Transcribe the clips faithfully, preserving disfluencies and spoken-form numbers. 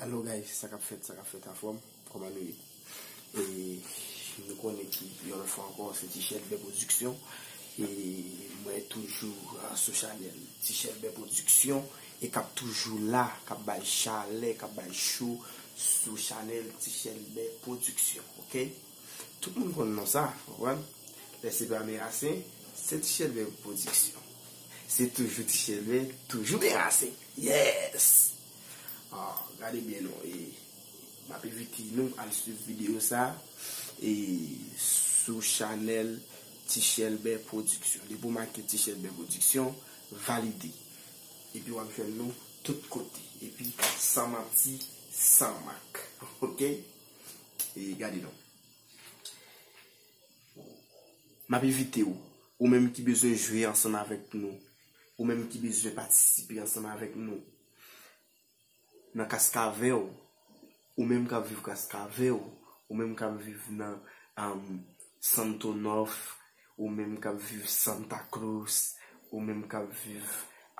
Hello guys, sa k ap fèt, sa k ap fèt, anfòm, kòman nou ye? E nou konnen ki yon lòt fwa ankò se Ti Chèlbè Production. E mwen toujou ah, sou chanèl Ti Chèlbè Production e k ap toujou la, k ap bay chalè, k ap bay cho sou chanèl Ti Chèlbè Production, oke? Tout moun konn non sa, konprann? Lè se pa Merasen, se Ti Chèlbè Production. Se toujou Ti Chèlbè, toujou Merasen. Yes! Ah, gade byen non, e m ap envite nou al swiv videyo sa e sou chanèl Ti Chèlbè Production. Depi w make Ti Chèlbè Production, valide. Epi w ap jwenn nou tout kote. Epi san manti, san mak. Oke? E gade non. M ap envite w, ou menm ki bezwen jwe ansanm avèk nou, ou menm ki bezwen patisipe ansanm avèk nou nan Kaskavèl, ou menm k ap viv Kaskavèl, ou menm k ap viv nan um, Santo Nòf, ou menm k ap viv Santa Cruz, ou menm k ap viv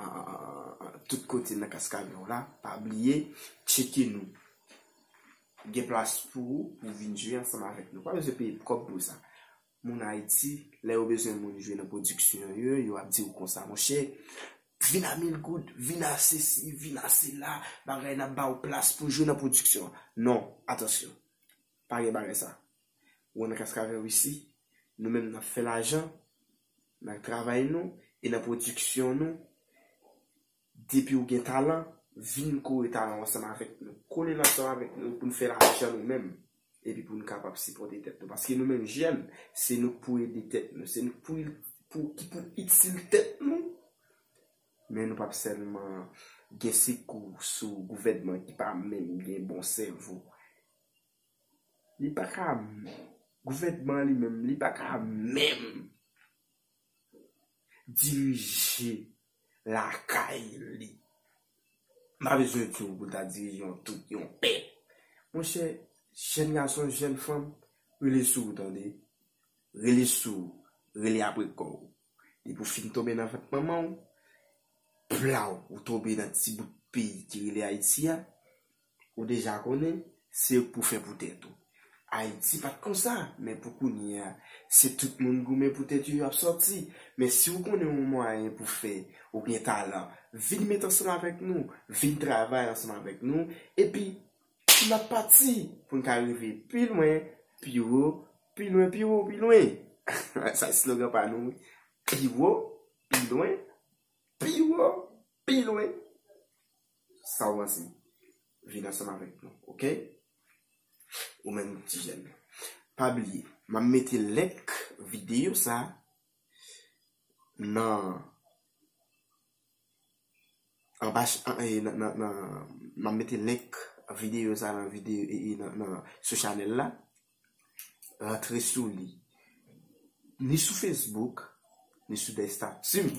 uh, tout kote nan Kaskavèl la, pa bliye tcheke nou. Gen plas pou ou pou vin jwe ansanm avèk nou. Pa bezwen peye kòb pou sa. Moun Ayiti, lè yo bezwen moun jwe nan pwodiksyon yo, yo ap di w konsa, monchè, vin a mil goud, vin a sesi, vin a sela, bagay n ap ba w plas pou jwe nan pwodiksyon an. Non, atansyon, pa gen bagay sa. Ou wè nan Kaskavèl isi, nou menm n ap fè lajan, nan travay nou, e nan pwodiksyon nou, depi w gen talan, vin kore talan w ansanm avèk nou. Kole l ansanm avèk nou pou n fè lajan nou menm. Epi pou n kapab sipòte tèt nou. Paske nou menm jèn, se nou k pou ede tèt nou. Se nou k pou, pou, ki pou itil tèt nou. Men nou p ap sèlman gen sekou sou gouvènman ki pa menm gen bon sèvo. Li pa ka, gouvènman li menm, li pa ka menm dirije lakay li. M pa bezwen di w pou l ta dirije yon tout, yon pèp. Monchè, jèn gason, jèn fanm, rele sou ou tande. Rele sou ou, rele apre kò w. Depi w fin tonbe nan vant manman w, plaw, ou tonbe nan ti bout peyi ki rele Ayiti a, ou deja konnen, se ou k pou fè pou tèt ou. Ayiti pa t konsa, men pou kounye a, se tout moun goumen pou tèt yo, y ap sòti. Men si w konnen yon mwayen pou fè, ou gen talan, vin met ansanm avèk nou, vin travay ansanm avèk nou, epi n ap pati pou n ka rive pi lwen, pi wo, pi lwen, pi wo, pi lwen. Sa se slogan pa nou, wi. Pi wo, pi lwen, pi wo, pi lwen. Sa w panse? Vin ansanm avèk nou, oke? Ou menm ti jèn. Pa bliye, m ap mete link videyo sa nan anba ch- an- e, nan, nan, nan, m ap mete link videyo sa nan videyo e, e nan, nan, sou chanèl la. Rantre sou li. Ni sou Facebook, ni sou de estati m.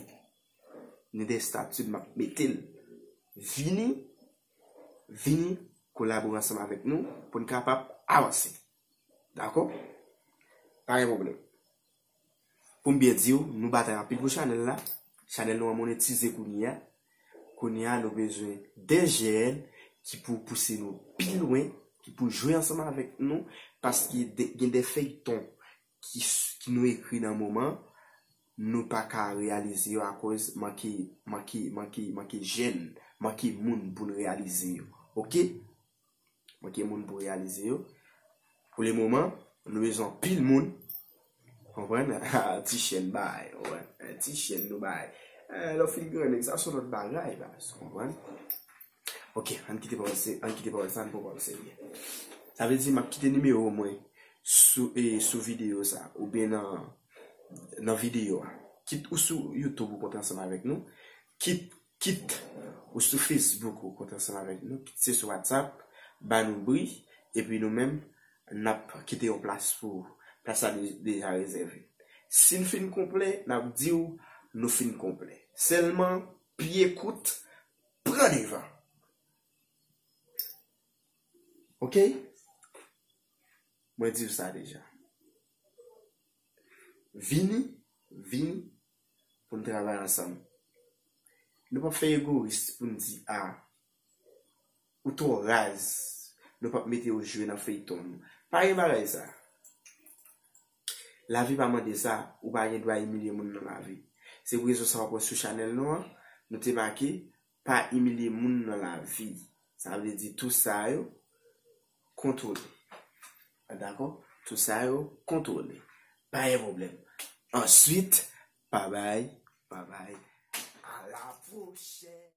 Ni de estati m ap mete l. Vini, vini kolabore ansanm avèk nou pou n kapab avanse. Dakò? Pa gen pwoblèm. Pou m byen di w, nou batay anpil pou chanèl la. Chanèl nou an monetize kounye a. Kounye a, nou bezwen de jèn ki pou pouse nou pi lwen, ki pou jwe ansanm avèk nou, paske de- gen de feyton ki, s- ki nou ekri nan moman, nou pa ka reyalize yo akoz manke, manke, manke, manke jèn, manke moun pou n reyalize yo. Oke? Manke moun pou reyalize yo. Pou le moman, nou bezwen anpil moun. Konprann? Ti chèn bay, konprann? Ti chèn nou bay. Eh, lè w fin gran nèg, sa se yon lòt bagay, baz. Konprann? Ok, ann kite pawòl se, ann kite pawòl sa, ann pran pawòl serye. Sa vle di, m ap kite nimewo mwen sou, e, sou videyo sa, oubyen nan, nan videyo a. Kit ou sou YouTube ou kontre ansanm avèk nou, kit, kit ou sou Facebook ou kontre ansanm avèk nou, kit se sou WhatsApp, ba nou bri, epi nou menm, n ap kite yon plas pou ou. Plas la de- deja rezève. Si n fin konplè, n ap di w nou fin konplè. Sèlman, pye kout, pran devan. Ok? Mwen di w sa deja. Vini, vini pou n travay ansanm. Nou p ap fè egoyis pou n di, a, ou twò raz. Nou p ap mete w jwe nan feyton nou. Pa gen bagay sa. Lavi pa mande sa, ou pa gen dwa imilye moun nan lavi. Se pou rezon sa w ap wè sou chanèl nou an, nou te make pa imilye moun nan lavi. Sa vle di tou sa yo kontwole. Dakò? Tou sa yo kontwole. Pa gen pwoblèm. Answit, babay, babay. A la pwochèn.